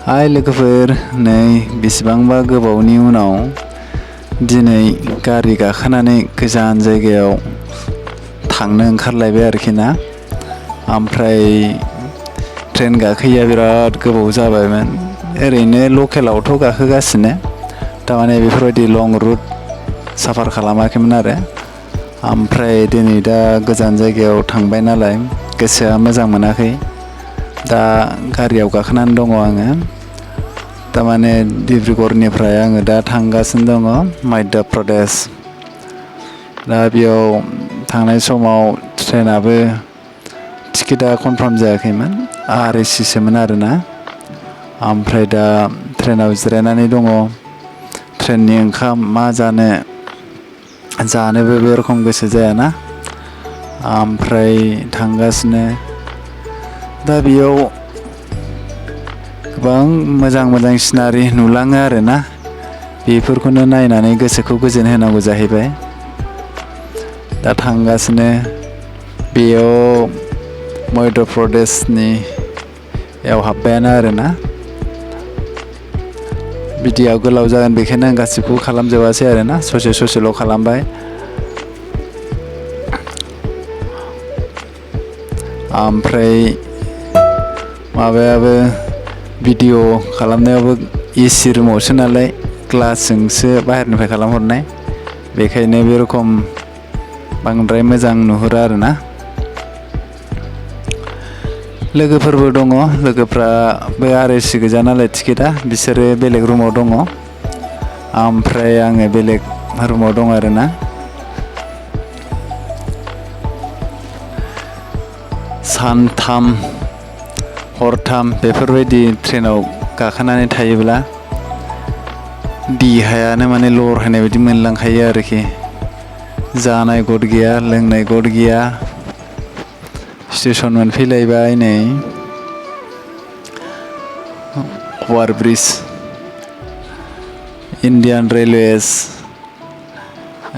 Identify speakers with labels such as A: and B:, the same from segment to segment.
A: हाय लोगोफोर, नै बेसेबांबा गोबावनि उनाव दिनै गारि गाखोनानै गोजान जायगायाव थांनो ओंखारलायबाय आरोखि ना। ओमफ्राय ट्रेन गाखोयैया बिराद गोबाव जाबायमोन। ओरैनो लकेलावथ' गाखोगासिनो, थारमाने बेफोरबायदि लं रुट साफार खालामाखैमोन आरो। ओमफ्राय दिनै दा गोजान जायगायाव थांबाय नालाय गोसोआ मोजां मोनाखै। दा गारियाव गाखोनानै दङ आङो। थारमाने डिब्रुगड़निफ्राय आङो दा थांगासिनो दङ मध्य प्रदेश। दा बेयाव थांनाय समाव ट्रेनाबो टिकेटआ कनफार्म जायाखैमोन, RAC-सोमोन आरोना। ओमफ्राय दा ट्रेनाव जिरायनानै दङ। ट्रेननि ओंखाम मा जानोबो बे रखम गोसो जायाना। ओमफ्राय थांगासिनो दा बेयाव गोबां मोजां सिनारि नुलाङो आरोना। बेफोरखौनो नायनानै गोसोखौ गोजोन होनांगौ जाहैबाय। दा थांगासिनो बेयाव मध्य प्रदेशनियाव हाबबायानो आरोना। भिडिअ'आ गोलाव जागोन बेखायनो आं गासिबखौबो खालामजोबासै आरोना, ससेल' खालामबाय। ओमफ्राय माबायाबो भिडिअ खालामनायावबो AC रुमावसो नालाय, ग्लासजोंसो बाहेरनिफ्राय खालामहरनाय, बेखायनो बे रखम बांद्राय मोजां नुहुरा आरोना। लोगोफोरबो दङ, लोगोफ्राबो RAC गोजा नालाय टिकेटआ, बिसोरो बेलेग रुमाव दङ। ओमफ्राय आङो बेलेग रुमाव दं आरोना। सानथाम हरथाम बेफोरबायदि ट्रेनाव गाखोनानै थायोब्ला देहायानो माने लरहायनाय बायदि मोनलांखायो आरोखि। जानाय गद गैया, लोंनाय गद गैया। स्टेसन मोनफैलायबाय नै, अभार ब्रिज, इन्डियान रेलवेज।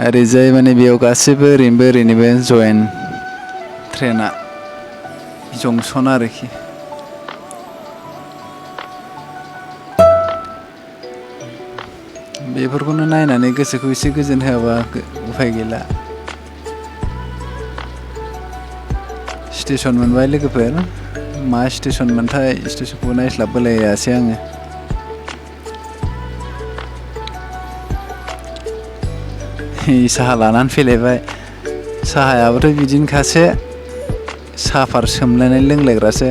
A: ओरैजाय माने बेयाव गासिबो ओरैनोबो जयेन ट्रेना जंसन आरोखि। बेफोरखौनो नायनानै गोसोखौ एसे गोजोन होआबा उफाय गैला। स्टेसन मोनबाय लोगोफोर, मा स्टेसन मोनथाय स्टेसनखौ नायस्लाबबोलायासै आङो। साहा लानानै फैलायबाय। साहायाबोथ' बिदिनोखासो, साफार सोमलायनाय लोंलायग्रासो।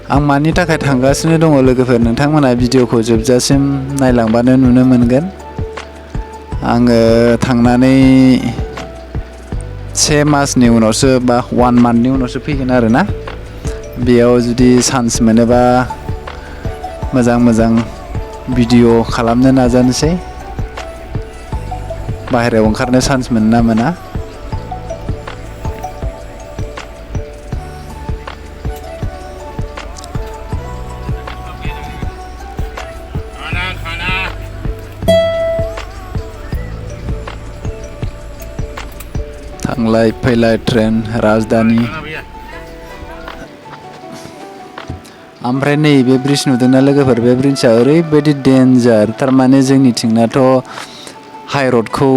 A: आं मानि थाखाय थांगासिनो दङ लोगोफोर, नोंथांमोना भिडिअखौ जोबजासिम नायलांबानो नुनो मोनगोन। आङो थांनानै 1 मासनि उनावसो बा 1 मान्थनि उनावसो फैगोन आरोना। बेयाव जुदि चान्स मोनोबा मोजां भिडिअ खालामनो नाजानोसै। बाहेरायाव ओंखारनो चान्स मोनो ना मोना। थांलाय फैलाय ट्रेन राजधानी। ओमफ्राय नैबे ब्रिज नुदोंना लोगोफोर, बे ब्रिजआ ओरैबायदि डेन्जार। थारमाने जोंनिथिंनाथ' हाइरडखौ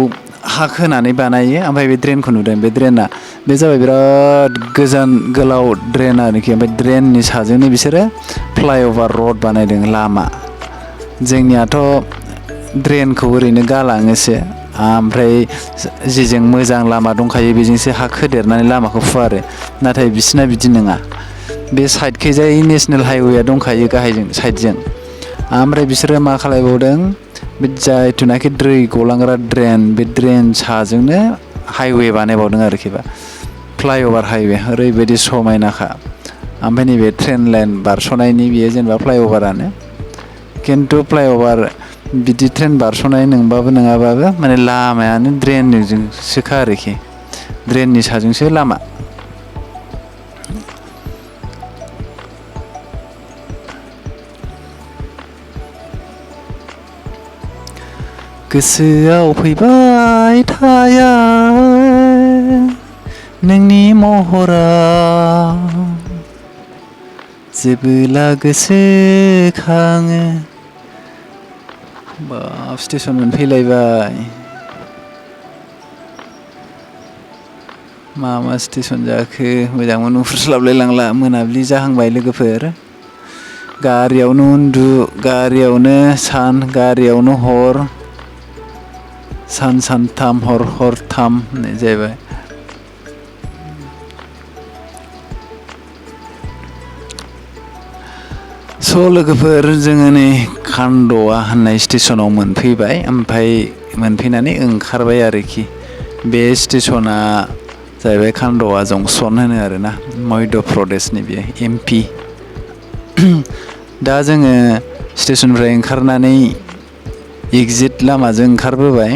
A: हा खोनानै बानायो। ओमफ्राय बे ड्रेनखौ नुदों, बे ड्रेना बे जाबाय बिराद गोलाव ड्रेन आरोखि। ओमफ्राय ड्रेननि साजोंनो बिसोरो फ्लाइअभार रड बानायदों, लामा। जोंनियाथ' ड्रेनखौ ओरैनो गालाङोसो, ओमफ्राय जेजों मोजां लामा दंखायो बेजोंसो हा खोदेरनानै लामाखौ फुवारो। नाथाय बिसिना बिदि नङा। बे साइडखैजाय नेसनेल हाइवेआ दंखायो गाहायजों साइडजों। ओमफ्राय बिसोरो मा खालायबावदों, बे जायथुनाखि दै गलांग्रा ड्रेन, बे ड्रेन साजोंनो हाइवे बानायबावदों आरोखि, बा फ्लाइअभार हाइवे। ओरैबायदि समायनाखा। ओमफ्राय नैबे ट्रेन लाइन बारस'नायनि बेयो जेनेबा फ्लाइअभारानो, खिन्थु फ्लाइअभार बिदि ट्रेन बारस'नाय नोंबाबो नङाबाबो माने लामायानो ड्रेनजोंसोखा आरोखि, ड्रेननि साजोंसो लामा। गोसोआव फैबाय थाया नोंनि महरा जेबोला गोसोखाङो बाब स्टेसन मोनफैलायबाय मा स्टेसन जाखो मोजांबो नुहुरस्लाबलाय लांला मोनाबिलि जाहांबाय लोगोफोर गारियावनो उन्दु गारियावनो सान गारियावनो हर सान सानथाम हर थाम होननाय जाहैबाय स' लोगोफोर जोङो नै खान्द'वा होननाय स्टेसनाव मोनफैबाय ओमफ्राय मोनफैनानै ओंखारबाय आरोखि बे स्टेसना जाहैबाय खान्द'वा जंसन होनो आरोना मध्य प्रदेशनि बेयो MP दा जोङो स्टेसननिफ्राय ओंखारनानै एग्जिट लामाजों ओंखारबोबाय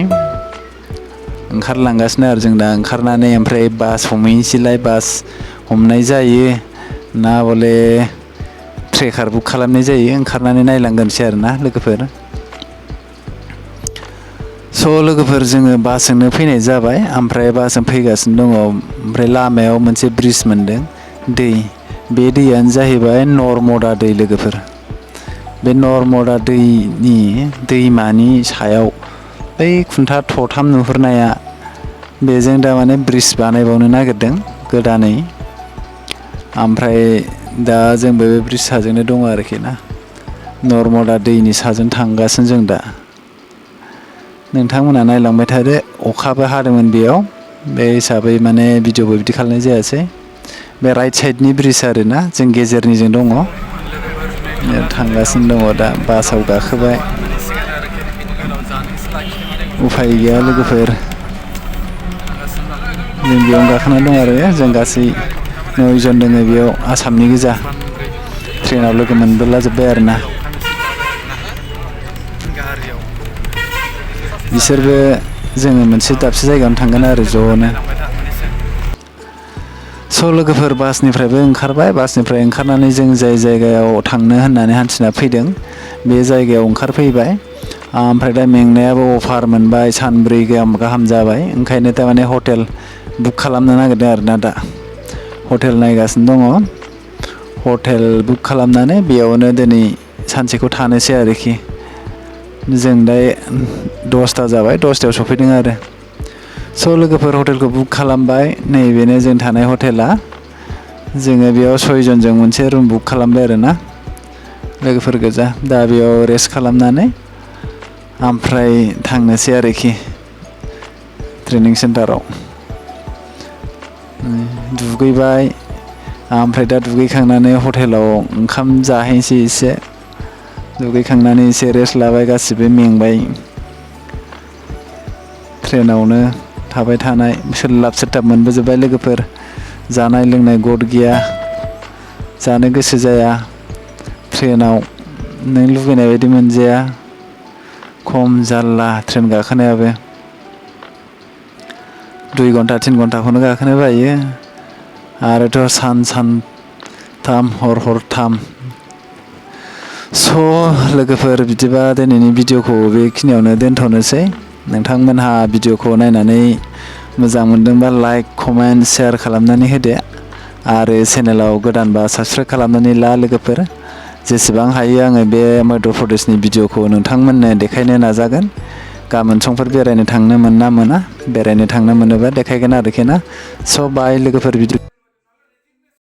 A: ओंखारलांगासिनो आरो जों दा ओंखारनानै ओमफ्राय बास हमहैनोसैलाय बास हमनाय जायो ना बले ट्रेकार बुक खालामनाय जायो ओंखारनानै नायलांगोनसै आरोना लोगोफोर स' लोगोफोर जोङो बासजोंनो फैनाय जाबाय ओमफ्राय बासजों फैगासिनो दङ ओमफ्राय लामायाव मोनसे ब्रिज मोनदों दै बे दैयानो जाहैबाय नर्मदा दै लोगोफोर बे नर्मदा दैमानि सायाव बै खुन्था थथाम नुहुरनाया बेजों दा माने ब्रिज बानायबावनो नागिरदों गोदानै ओमफ्राय दा जोंबो बे ब्रिज साजोंनो दङ आरोखि ना नर्मदा दैनि साजों थांगासिनो जों दा नोंथांमोना नायलांबाय थादो अखाबो हादोंमोन बेयाव बे हिसाबै माने भिडिअबो बिदि खालामनाय जायासै बे राइट साइडनि ब्रिज आरोना जों गेजेरनिजों दङ थांगासिनो दङ दा बासाव गाखोबाय उफाय गैया लोगोफोर जों बेयावनो गाखोना दं आरो जों गासै 9 जन दङ बेयाव आसामनि गोजा ट्रेनाव लोगो मोनबोला जोब्बाय आरोना बिसोरबो जोङो मोनसे दाबसे जायगायावनो थांगोन आरो ज'नो स' लोगोफोर बासनिफ्रायबो ओंखारबाय बासनिफ्राय ओंखारनानै जों जाय जायगायाव थांनो होननानै हान्थिना फैदों बे जायगायाव ओंखारफैबाय ओमफ्राय दा मेंनायाबो अफार मोनबाय सानब्रै गाहाम जाबाय ओंखायनो थारमाने हटेल बुक खालामनो नागिरदों आरोना दा हटेल नायगासिनो दङ हटेल बुक खालामनानै बेयावनो दिनै सानसेखौ थानोसै आरोखि जों दा 10ता जाबाय 10तायाव सफैदों आरो स' लोगोफोर हटेलखौ बुक खालामबाय नैबेनो जों थानाय हटेला जोङो बेयाव 6 जनजों मोनसे रुम बुक खालामबाय आरोना लोगोफोर गोजा दा बेयाव रेस्ट खालामनानै ओमफ्राय थांनोसै आरोखि ट्रेनिं सेन्टाराव दुगैबाय ओमफ्राय दा दुगैखांनानै हटेलाव ओंखाम जाहैनोसै एसे दुगैखांनानै एसे रेस्ट लाबाय गासिबो मेंबाय ट्रेनावनो थाबाय थानाय सोलाब मोनबोजोब्बाय लोगोफोर जानाय लोंनाय गद गैया जानो गोसो जाया ट्रेनाव नों लुगैनाय बायदि मोनजाया खम जारला ट्रेन गाखोनायाबो 2 घन्टा 3 घन्टाखौनो गाखोनो बायो आरोथ' सानथाम हर थाम स' लोगोफोर बिदिबा दिनैनि भिडिअखौ बेखिनियावनो दोनथ'नोसै नोंथांमोनहा भिडिअखौ नायनानै मोजां मोनदोंबा लाइक कमेन्ट शेयार खालामनानै होदो आरो चेनेलाव गोदानबा साबस्क्राइब खालामनानै ला लोगोफोर जेसेबां हायो आङो बे मध्य प्रदेशनि भिडिअखौ नोंथांमोननो देखायनो नाजागोन गाबोन समफोर बेरायनो थांनो मोना बेरायनो थांनो मोनोबा देखायगोन आरोखि ना स' बाय लोगोफोर बिदि